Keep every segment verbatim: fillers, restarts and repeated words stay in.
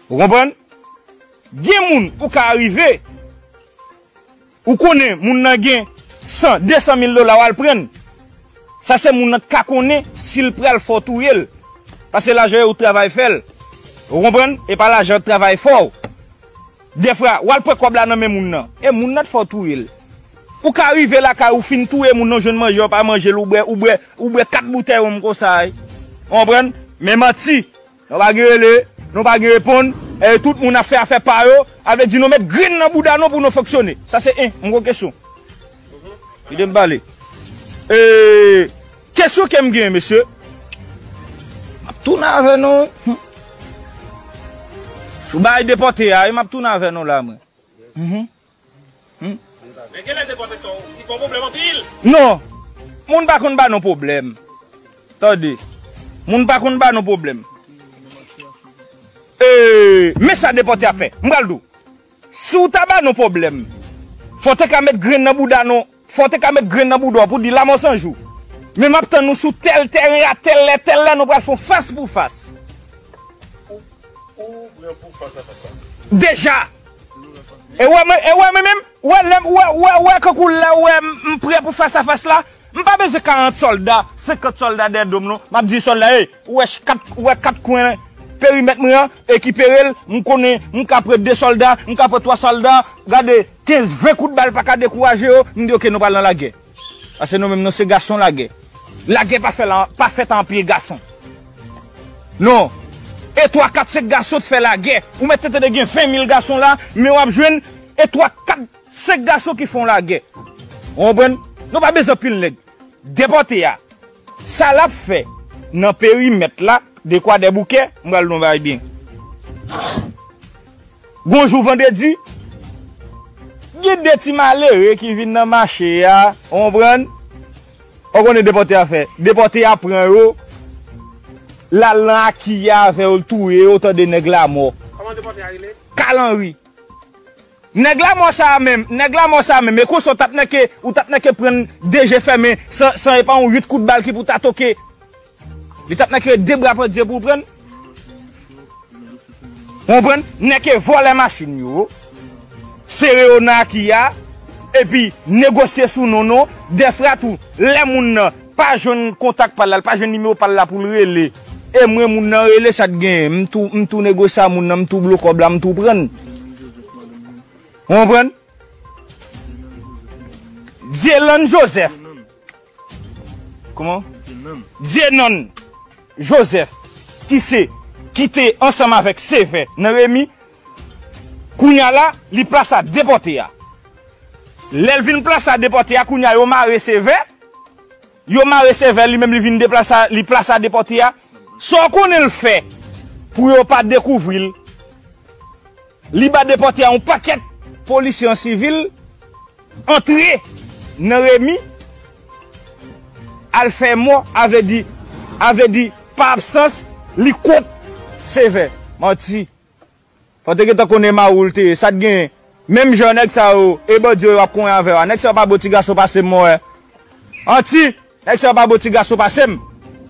Ou konprann? Gen moun ou ka rive, ou konnen moun nan gen san, de san mil dola, w al pran l. Sa se moun nan t ka konnen si l pral fè w touye l. Paske lajan yo ou travay fè l. Ou konprann? E pa lajan travay fè w. Dèfwa, w al pran kòb la nan men moun nan. E moun nan t fè w touye l. Ou ka rive lakay ou fin touye moun nan, jwenn manje, w pa manje l, ou bwè, ou bwè, ou bwè kat boutèy wonm konsa, wi. Ou konprann? Men manti. Nou pa gen rele, nou pa gen reponn. E tout moun ap fè afè pa yo. A vle di nou met grenn nan bouda nou pou nou fonksyone. Sa se en, m gon kesyon. Kite m pale. E, kesyon ke m gen, mesye. M ap tounen avè nou. Hmm. Sou bagay depòte a, wi, m ap tounen avè nou la, mwen. Mhm. Hmm. Men genlè depòte sa, li ba w pwoblèm anpil. Non. Moun pa konn ba nou pwoblèm. Tande. Moun pa konn ba nou pwoblèm. E, men sa depòte a fè. M pral di w. Si w ta ba nou pwoblèm, fò w te ka met grenn nan bouda nou. Fò w te ka met grenn nan bouda w pou di Lanmò San Jou. Men m ap tann nou sou tèl tèren a, tèl lè, tèl lè, nou pral fè yon fas pou fas. Ou, ou pran pou fas a fas la. Deja. E wè mwen, e wè mwen menm, wè lè, wè, wè, wè kankou lè, wè m, m prè pou fas a fas la. M pa bezwen karant sòlda, senkant sòlda dèyè do m non. M ap di sòlda, ey, ou wè ch-, kat, ou wè kat kwen perimèt mwen an, ekipere l, m konnen, m ka pran de sòlda, m ka pran twa sòlda, gade, kenz, ven kout bal pa ka dekouraje yo, m di, oke, nou pral nan lagè. Paske nou menm, nou se gason lagè. Lagè pa fè la, pa fèt an pye gason. Non. E twa, kat, senk gason t fè lagè. Ou mèt te tande gen ven mil gason la, men w ap jwenn e twa, kat, senk gason ki fè yon lagè. Ou konprann? Nou pa bezwen anpil nèg. Depòte a. Sa l ap fè nan perimèt la, de Kwadèboukè, m pral di w yon bagay byen. Gon jou vandredi, gen de ti malere ki vin nan mache a, ou konprann? Ou konnen depòte a fè. Depòte a pran yo, l al nan Aki a avè yo, l touye yo, tande nèg Lamò. Kòman depòte a rele? Kal Anri. Nèg Lamò sa a menm, nèg Lamò sa a menm, e konsa w t ap nèke, ou t ap nèke pran de je fèmen, san, san e pa yon uit kout bal ki pou ta toke. Li t ap nèke de bra pandye pou w pran. Ou konprann? Nèke vòlè machin yo, sere yo nan Aki a, epi negosye sou non nou, dèfwa tou, lè moun nan pa jwenn kontak pa l la, l pa jwenn nimewo pa l la pou l rele. E mwen, moun nan rele, sa t genyen. M tou, m tou negosye a moun nan, m tou blo kòb la, m tou pran l. Ou konprann? Dyelan Joseph. Kòman? Dyenan Joseph, ki se, ki te ansanm avèk Sevè nan Remi, kounye a la, li plase a depòte a. Lè l vin plase a depòte a, kounye a yo mare Sevè, yo mare Sevè, li menm li vin deplase a, li plase a depòte a. Sa w konnen l fè pou yo pa dekouvri l? Li ba depòte a yon pakèt polisye an sivil antre nan Remi, al fè mò, a vle di, a vle di, pa absans, li kont Sevè. Manti. Fò te gentan konnen mawou l te ye. Sa t genyen? Menm jan nèg sa yo, e bandi yo ap konyen avè yo a. Nèg sa yo pa bon ti gason pase m, mwen wè. Anti, nèg sa yo pa bon ti gason pase m.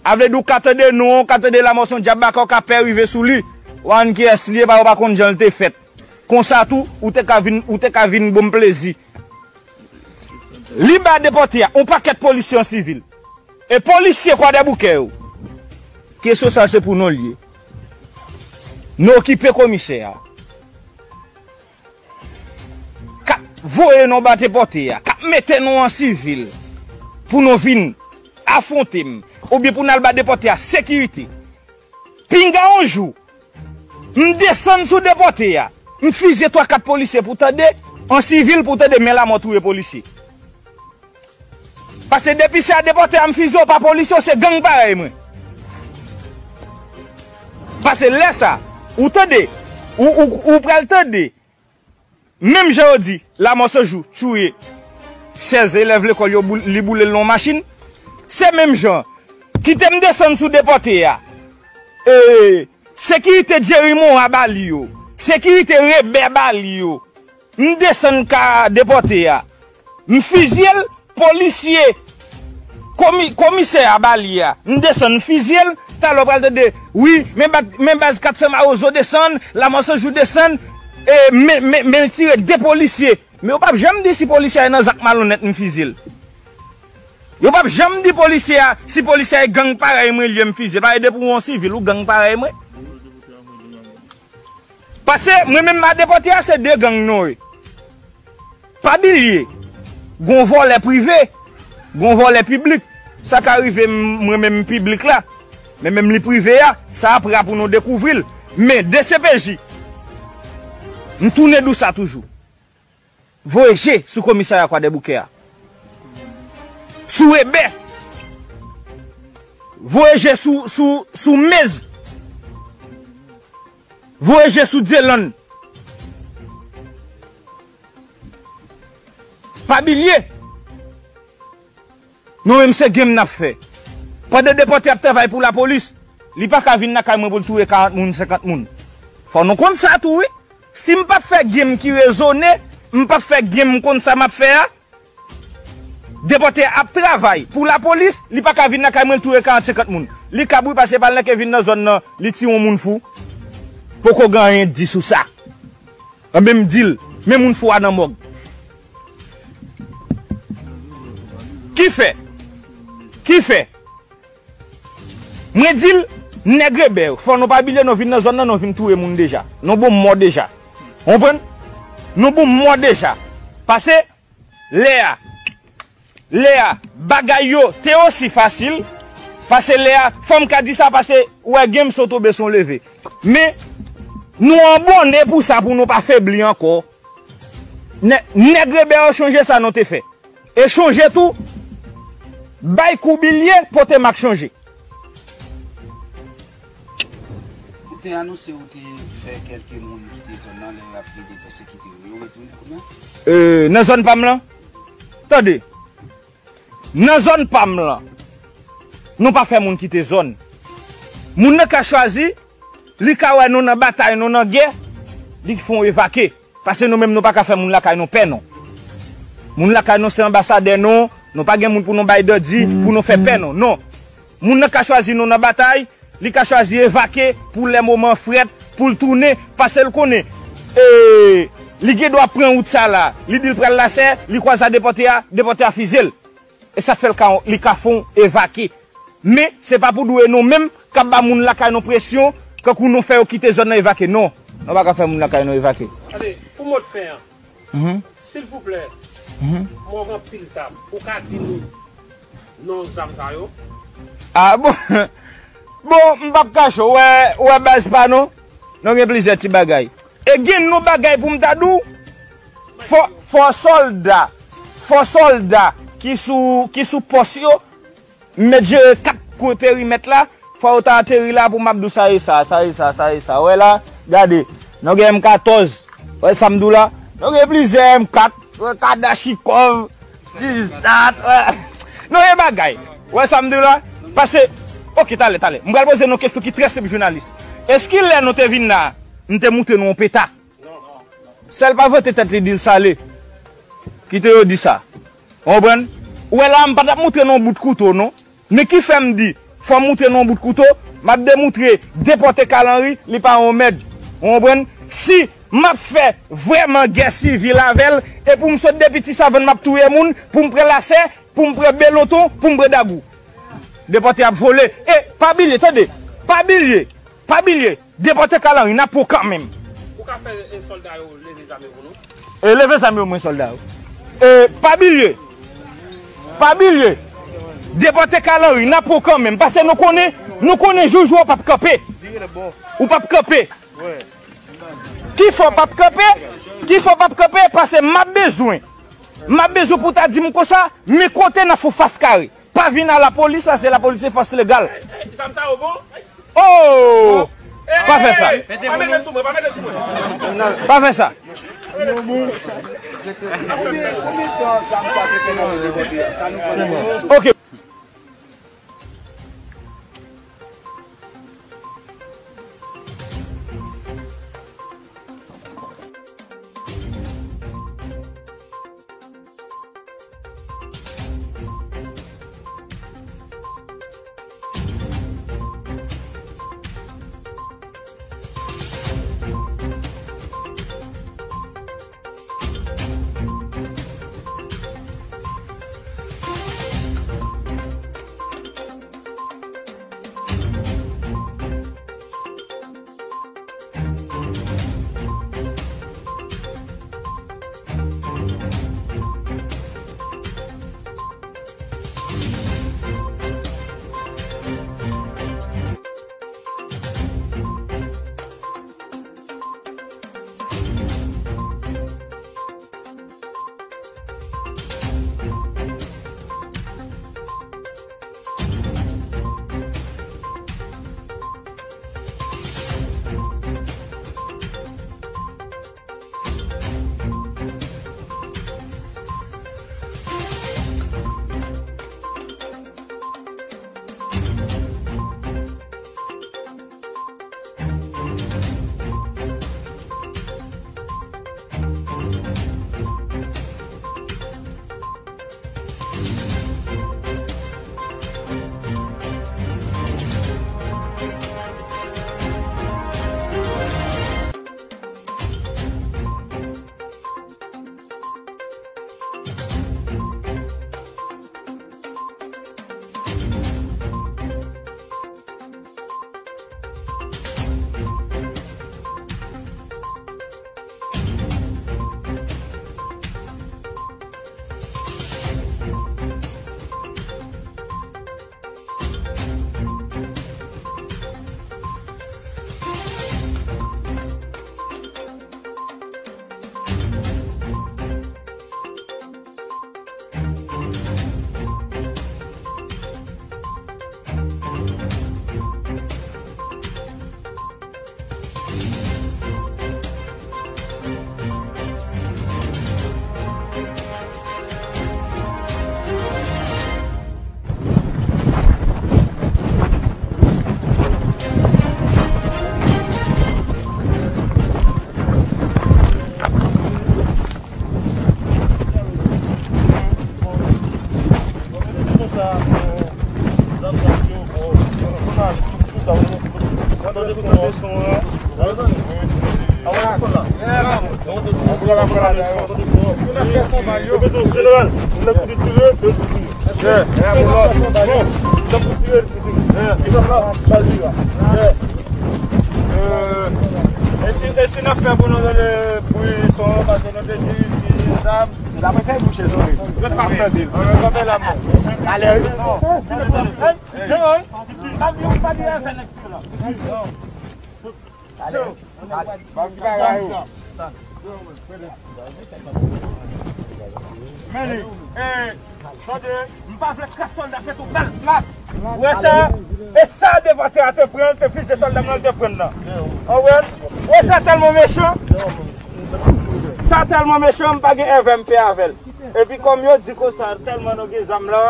A vle di w ka tande non, w ka tande Lamò se yon dyab baka, w ka pè rive sou li. W a konn kiyès li ye, pa, ou pa konn jan l te fèt. Konsa tou, ou te ka vin, ou te ka vin bon m plezi. Li ba depòte a, yon pakèt polisye an sivil. E polisye Kwadèboukè yo. Kesyon sa se pou nou l ye. Nou okipe komisè a. K ap voye nou ba depòte a, k ap mete nou an sivil pou nou vin afwonte m, oubyen pou n al ba depòte a sekirite. Pinga yon jou, m desann sou depòte a, m fizye twa kat polisye pou tande, an sivil pou tande men Lamò touye polisye. Paske depi se a depòte a m fizye w pa polisye w, se gang parèy mwen. Paske lè sa, ou tande, ou, ou, ou pral tande, menm jan yo di, Lamò se jou, tchouye, sèz elèv lekòl yo, boul-, li boule l nan yon machin, se menm jan, kite m desann sou depòte a, e, sekirite Jerry Morin ba li yo, sekirite Rebè ba li yo, m desann ka depòte a. M fizye l, polisye Komi-, komisè a ba li a, m desann, m fizye l. Talè w pral tande, wi, men ba-, men baz kat san Mawozo desann, Lamò Sanjou desann, e, men, men, men l tire de polisye. Men yo p ap janm di si polisye a nan zak malonèt, m fizye l. Yo p ap janm di polisye a, si polisye a e gang parèy mwen li ye, m fizye l. Paske depi w yon sivil, ou gang parèy mwen. Paske mwen menm a depòte a, se de gang nou ye. Pa bliye, gon vòlè prive, gon vòlè piblik. Sa ka rive m-, mwen menm piblik la, men menm li prive a, sa apre a pou nou dekouvri l. Men D C P J, m tounen di w sa toujou. Voye je sou komisarya Kwadèboukè a. Sou Ebè. Voye je sou, sou, sou Mez. Voye je sou Dyelann. Pa bliye, nou menm se game n ap fè. Pandan depòte ap travay pou lapolis, li pa ka vin lakay mwen pou l touye karant moun, senkant moun. Fò nou konn sa tou, wi. Si m p ap fè game ki rezone, m p ap fè game m konn sa m ap fè a, depòte ap travay pou lapolis, li pa ka vin lakay mwen, l touye karant, senkant moun. Li kab wi, paske pa l nan ke vin nan zòn nan, li tiye yon moun fou. Poko gen anyen di sou sa. Anben m di l, men moun fou a nan mòg. Ki fè? Ki fè? Mwen di l, nèg Ebè yo, fò nou pa bliye nou vin nan zòn nan, nou vin touye moun deja. Nou bon mò deja. Ou konprann? Nou bon mò deja. Paske, lè a, lè a, bagay yo te osi fasil. Paske lè a, fò m ka di sa, paske ou wè game se w tonbe, se w leve. Men, nou abòne pou sa, pou nou pa febli ankò. Nè-, nèg Ebè yo, chonje sa nou te fè. E chonje tou, bay kou bilye, pote mak chonje. Ou te anonse ou te fè kèlke moun kite zòn nan lè y ap vide pèsekite yo. Yo retounen kounya? E, nan zòn pa m lan? Tande. Nan zòn pa m lan, nou pa fè moun kite zòn. Moun nan ka chwazi, li ka wè nou nan batay, nou nan gè, li fè w evake. Paske nou menm nou pa ka fè moun lakay nou pè non. Moun lakay nou se anbasadè nou, nou pa gen moun pou nou bay dandi, pou nou fè pè non. Non. Moun nan ka chwazi nou nan batay, li ka chwazi evake pou lè moman frèt, pou l tounen, paske l konnen, e, li gen dwa pran wout sa la, li di l pral Lasè, li kwaze a depòte a, depòte a fizye l. E sa fè l ka, li ka fè w evake. Men, se pa pou dwe nou menm k ap ba moun lakay nou presyon, kankou nou fè yo kite zòn nan evake. Non, nou pa ka fè moun lakay nou evake. Tande, pou mot fen an, silvouplè, mwen gen anpil zam. Ou ka di nou non zam sa yo? A bon? Bon, m p ap kache w, wè, wè baz pa nou, nou gen plizyè ti bagay. E gen nou bagay pou m ta di w, fò, fò sòlda, fò sòlda ki sou, ki sou pòs yo, m mèt jere kat kwen perimèt la, fò yo ta ateri la pou m ap di w sa e sa, sa e sa, sa e sa. Wè la, gade, nou gen M katòz, wè sa m di w la, nou gen plizyè M kat, wè kadachikòv, dizdat, wè. Nou gen bagay, wè sa m di w la, paske, oke, talè, talè, m pral poze nou kesyon ki trè senp, jounalis. Èske lè nou te vin la, m te moutre nou yon peta? Sèl pa vante tèt li di l sale. Kite yo di sa. Ou konprann? Ou wè la, m pa t ap moutre nou yon bout kouto, non. Men ki fè m di, fò m moutre nou yon bout kouto, m ap demoutre depòte Kalanri, li pa yon mèg. Ou konprann? Si m ap fè vrèman gè sivil avè l, e pou m sot depi Ti Savann m ap touye moun, pou m pran Lasè, pou m pran Beloton, pou m pran Dagou. Depòte ap vole. E, pa bliye, tande, pa bliye, pa bliye, depòte Kalanri, n ap pran w kanmenm. Ou ka fè, e, sòlda yo leve zam yo pou nou? E leve zam yo, mwen, sòlda yo. E, pa bliye, pa bliye, depòte Kalanri, n ap pran w kanmenm, paske nou konnen, nou konnen jou jou w p ap kanpe. Ou p ap kanpe. Ki fè w p ap kanpe? Ki fè w p ap kanpe? Paske m ap bezwen, m ap bezwen pou w ta di m konsa, men kote n ap fè w fas kare. Pa vin a lapolis la, se lapolis se fòs legal. Zam sa yo bon? Oh! Pa fè sa. Pa mete sou mwen, pa mete sou mwen. Pa fè sa. Oke. Jeneral, nou lè pou tire, nou tire. Bon, nou lè pou tire, nou tire. E si, e si n ap fè pou nou tande bri son, paske nou te di si zam. Zam fè bouche sou li. Yo pa tande. An, yo pa fè la mò. Talè, wi. Hey, Jeneral, pa di, pa di afè nèg la. Talè. Men li, eh, tande, m pa vle kras sòlda fè tout bal plat. Ou wè sa? E sa devan tè a te pran, te fizye sòlda m nan te pran nan. Ou wè? Ou wè sa tèlman mechan? Sa tèlman mechan, m pa gen èvè m pè avè l. Epi kòm yo di konsa, tèlman nou gen zam la,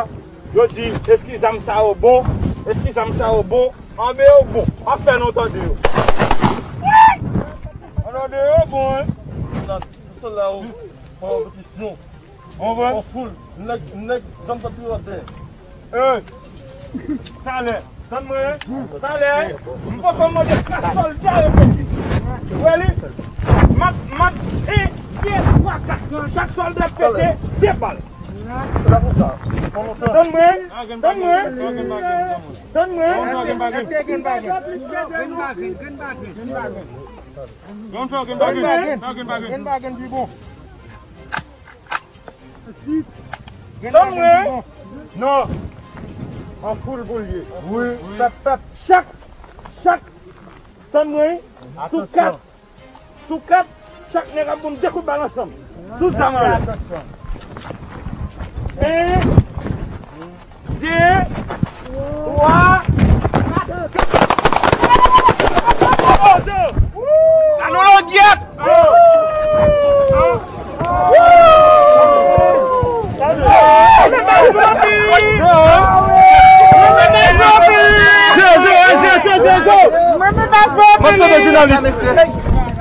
yo di, eski zam sa yo bon? Eski zam sa yo bon? Anbe yo bon, m ap fè nou tande yo. An anbe yo bon, wi. Nan tout sa la, ou pran yon petisyon. Bon, bon. On foul, nèg, nèg, zam sa pi atè. Eh, talè, tann mwen, talè, m poko mande klas sòlda yo petisyon. Ou wè li? M ap, m ap, e, de, twa, kat, chak sòlda pete de bal. Tann mwen, tann mwen, tann mwen. Gen pa gen. Gen pa gen. Gen pa gen. Gen pa gen. Gen pa gen. Gen pa gen pi bon. Tann mwen. Non. An foul pou l ye. Wi. Pèp, pèp. Chak, chak. Tann mwen. Sou kat. Sou kat, chak nèg ap ban m de kout bal ansanm. Tout zam anlè. En, de, twa, kat. Gade yon langyèt! Mwen, mwen pa fè anpil. Mwen tande jounalis.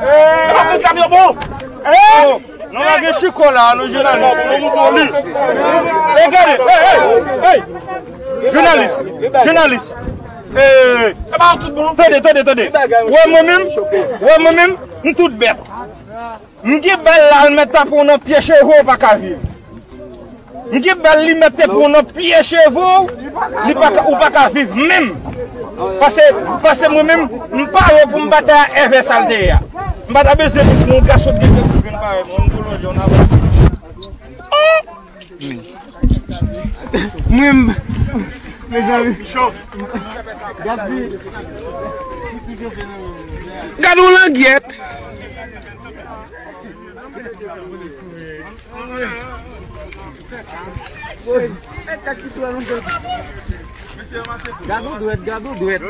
Eh, tout zam yo bon. Eh, nou lage chiko la, nou jounalis. E gade, hey, hey, hey. Jounalis, jounalis. Eh, tande, tande, tande. Wè mwen menm, wè mwen menm, m tout bèt. M gen bal la, l mèt tape w nan pye cheve w, ou pa ka viv. M gen bal, li mèt tape w nan pye cheve w, li pa ka, ou pa ka viv menm. Pase, pase mwen menm, m pare pou m batay ak èvè sa l te ye a. M pa ta bezwen pou yon gason ki gen grenn parèy mwen, m tou lonje yon avan. Mwen, mezanmi. Gad yon langyèt. Gad yon dwèt, gad yon dwèt.